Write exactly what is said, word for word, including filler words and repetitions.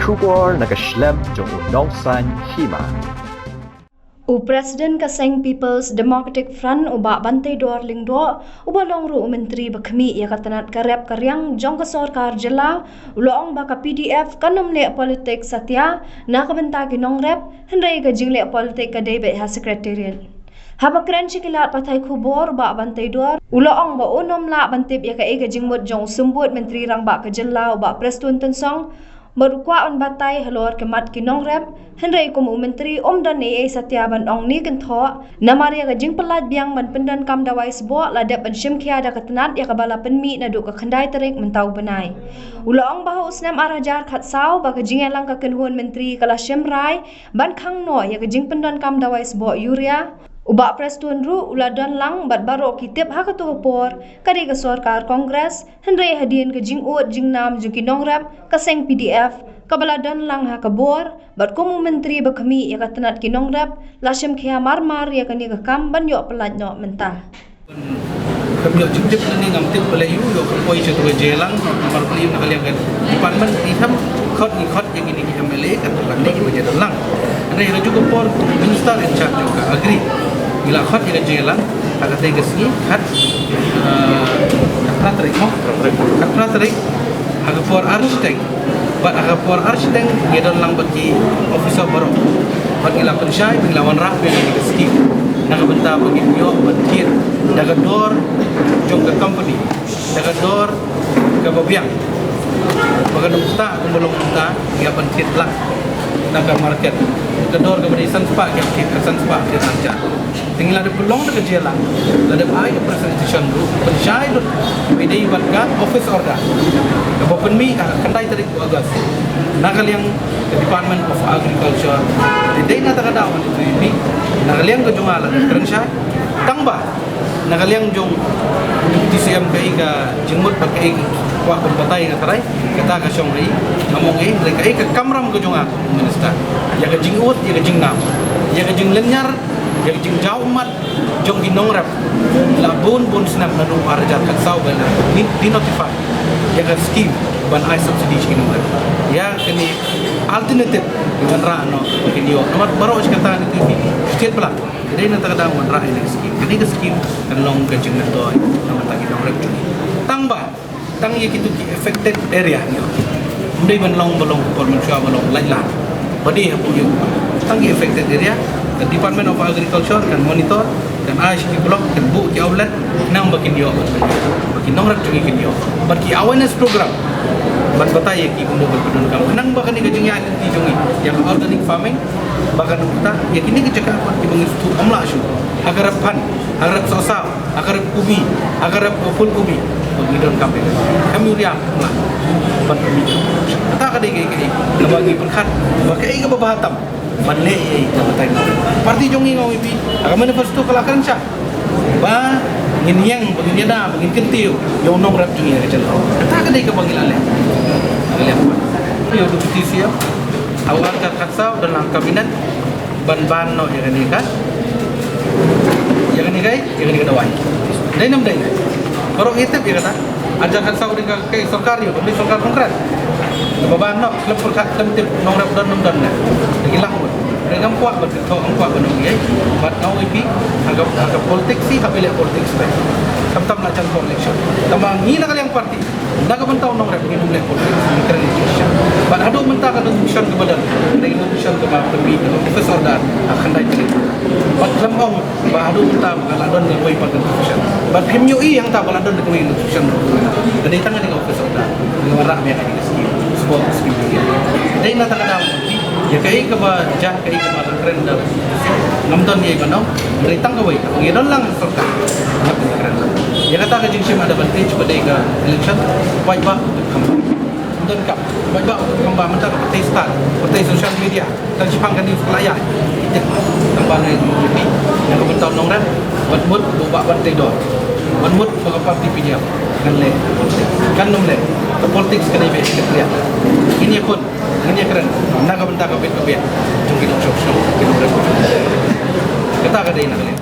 Khubor na ka shlem jong u Nongsaiñ Hima. U President ka seng People's Democratic Front, u Bah Banteidor Lyngdoh, uba long ruh u Myntri ba khmih ïa ka tnat ka rep ka riang jong ka sorkar jylla, u la ong ba ka P D F kan ym leh politik satia na ka bynta ki nongrep, hynrei ka jingleh politik ka dei beit ha Secretariat. Haba kren sha ki lad pathai khubor, u Bah Banteidor u la ong ba un ym lah ban tip ïa kaei ka jingmut jong u Symbud Myntri Rangbah ka jylla, u Bah Prestone Tynsong, bad u kwah ban batai halor ki mat ki nongrep, hynrei kum u Myntri um don ei ei satia ban ong ne kynthoh, namar ïa ka jingpyllait biang ban pyndonkam dawai sboh la dep ban shim khia da ka tnat ïa kaba la pynmih naduh ka khyndai tarik mynta u bnai. U la ong ba ha u snem ar hajar khatsaw ba ka jingïalang ka kynhun Myntri ka la shim rai ban khang noh ïa ka jingpyndonkam dawai sboh urea. U Bah Prestone ruh u la don lang bad baroh ki tip ha kato ka por ka dei ka sorkar Congress, hynrei hadien ka jingud jingnam jong ki nongrep, ka seng P D F kaba la don lang ha ka bor, bad kum u Myntri ba khmih ïa ka tnat ki nongrep, la shim khia mar mar ïa kane ka kam ban ïoh pyllait noh mynta. Kam ïoh jingtip lane ngam tip ba leh ïoh, ïoh ka poi sha tu ka jingïalang, namar ba leh na ka liang ka department, i tham khot, ngi khot ïa kine ki M L A, kan tu kan leh ki ba jingïalang. Hynrei ha kajuh ka por, minister in charge jong ka Agri, ngi la khot ïa ka jingïalang ha katei ka sngi, khat, eh, khatphra tarik mo, khatphra tarik, ha ka por ar shiteng. Bad ha ka por ar shiteng ngi don lang bad ki officer baroh. Bad ngi la pynshai, ngi la wanrah biang ïa ka skim na ka bynta ba ngin ïoh ban thied da ka dor jong ka company, da ka dor kaba biang. Ba kan ym ktah kumba long mynta, ngi hap ban thied lang na ka market. Ka dor kaba dei san spah, ngi hap thied ka san spah, thied ar hajar. Te ngi la dep pynlong da ka jingïalang, la dep ai ka presentation ruh, pynshai lut, ba dei bad ka office order kaba pynmih ha ka khyndai tarik u August na ka liang ka Department of Agriculture. Te dei na kata ka daw, ngan ïathuh ïa phi, na ka liang ka jong nga la dep kren shai, tang ba na ka liang jong u Deputy C M kaei ka jingmut bad kaei ka kwah ban batai ïa nga tharai, kata ka shong ha i, ngam ong ei, hynrei kaei ka kamram ka jong nga, Minister, ïa ka jingud, ïa ka jingnam, ïa ka jinglynñiar, ïa ka jingjaw ummat jong ki nongrep la bun bun snem, naduh ar hajar khatsaw ba la de-, denotify ïa ka skim ban ai subsidy sha ki nongrep. Ïa kane alternative ngi wanrah noh ba kin ïoh. Namar baroh shi katta ngi tip, state bla, dei na kata ka daw ngi wanrah ïa kane ka skim. Kane ka skim kan long ka jingmyntoi na ka bynta ki nongrep jong ngi. Tang ba tang ïa kito ki affected area ngi ong. Ym dei ban long ba long por mynshuwa ba long lait lad. Ba dei hapoh ïa u, tang ki affected area, ka Department of Agriculture kan monitor, kan ai sha ki block, kan buh ki outlet, khnang ba kin ïoh, ba ki nongrep jong ngi kin ïoh. Bad ki awareness program ban batai ïa ki kumno ban pyndonkam, khnang ba kane ka jingïaid lynti jong ngi ïa ka organic farming ba kan ym ktah, ïa kine ki jaka pat kiba ngi sngewthuh ym lah shuh, ha ka rep phan, ha ka rep sohsaw, ha ka rep kubi, ha ka rep, uh, phul kubi, ba ngi donkam ïa ka hemp urea, ym lah ban pynmih. Kata ka dei kaei kaei kaba ngi pyrkhat ba kaei kaba bha tam ban leh ïa i na ka bynta. Party jong ngi, nga ong ïa phi, ha ka manifesto ka la kren shai ba ngin ïeng, ba ngin ïada, ba ngin kyntiew ïa u nongrep jong ngi ha ka jylla. Kata ka dei kaba ngi la leh. Ngi la leh. Ïa u Deputy C M, ha u ar hajar khatsaw don lang ha cabinet ban ban noh ïa kane ka, ïa kane ka, ïa kane ka dawai. Dei ne ym dei? Baroh ngi tip ïa kata. Ar hajar khatsaw dei ka kaei, sorkar ïa u, ym dei sorkar Congress. Kaba ban noh, khlem pyrkhat, khlem tip nongrep don ne ym don ne. Dei ki lah mut. Hynrei ngam kwah ban kynthoh, ngam kwah ban ong ei ei. Bad nga ong ïa phi, ha ka, ha ka politics hi, hap ïaleh politics beit. Khamtam la jan por election. Tangba ngi na ka liang party, na ka bynta u nongrep ngin ym leh politics, ngi kren election. Bad haduh mynta ka notification kaba don, ka dei ka notification kaba pynmih da ka office order ha ka khyndai tarik. Bad khlem ong ba haduh mynta ba ka la don da kawei pat ka notification. Bad phim ïohi hangta ba la don da kawei ka notification. Ka dei tang kane ka office order. Ngi wanrah biang ïa ka skim, support ka skim. Dei na kata ka daw, ïa kaei kaba jia, kaei kaba la kren da, ngam don ei ban ong. Hynrei tang kawei, ngi don lang sorkar, ngi kren. Ïa kata ka jingshim advantage ba dei ka election, paidbah u tip kham bha. Ym don kam, paidbah u tip kham bha, mynta ka pyrthei stad, pyrthei social media, tang shaphang ka news ka la ïaid. Ki tip, tang ba ngi, ngi, ngi, na ka bynta u nongrep, wat mut ba u Bah Banteidor, wat mut ba ka party P D F kan leh, kan ym leh. Ka politics ka dei beit ka kliar. Ngin ïakhun, ngin ïakren na ka bynta ka bit ka bit jong ki nongshong shnong, ki nongrep. Kata ka dei na ka liang.